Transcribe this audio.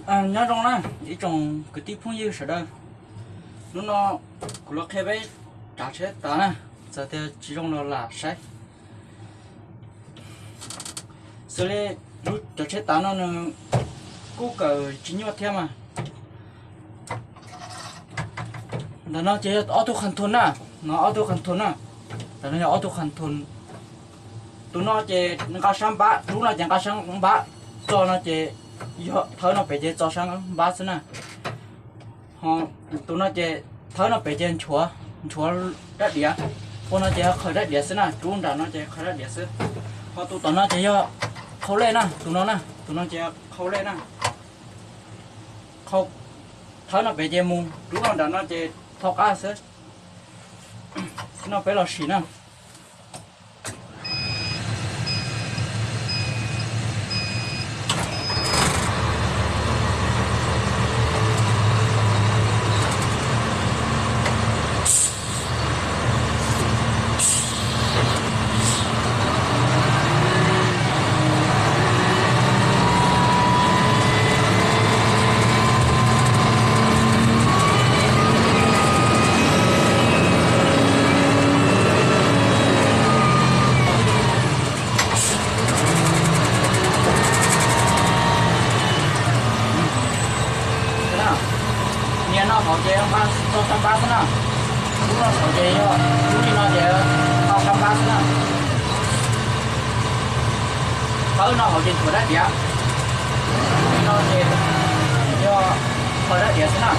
Nyob zoo na, ib tsoom kwv tij phooj ywg sawv daws, hnub no kuv los qhia peb tsav tsheb tav na, txawm tias tsis zoo los lam saib. Xws li lub cov tsheb tav no nws kuj kawm tsis nyuaj thiab mas. Ntawm no ces yog ob tug qhas thun na, no ob tug qhas thun na, ntawm no yog ob tug qhas thun. Tus no ces nqa sab npab, rub no ces nqa sab npab, txo no ces yog thawb no pem ces txo sab npab xwb na. Ho tus no ces thawb no pem ces nchuav, nchuav rab diav, ua no ces qhaws rab diav xwb na, rub nram no ces qhaws rab diav xwb. Ho tus tom no ces yog qhau lej na, tus no na, tus no ces qhau lej na. Qhau, thawb no pem ces mus, rub no nram no ces tho qab xwb. Xwb no peb los sim na. Nias no hauv ces txo sab npab xwb na. Rub no hauv ces yog, rub li no ces txo sab npab xwb na. Thawb no hauv ces nchuav rab diav, li no ces yog qhaws rab diav xwb na.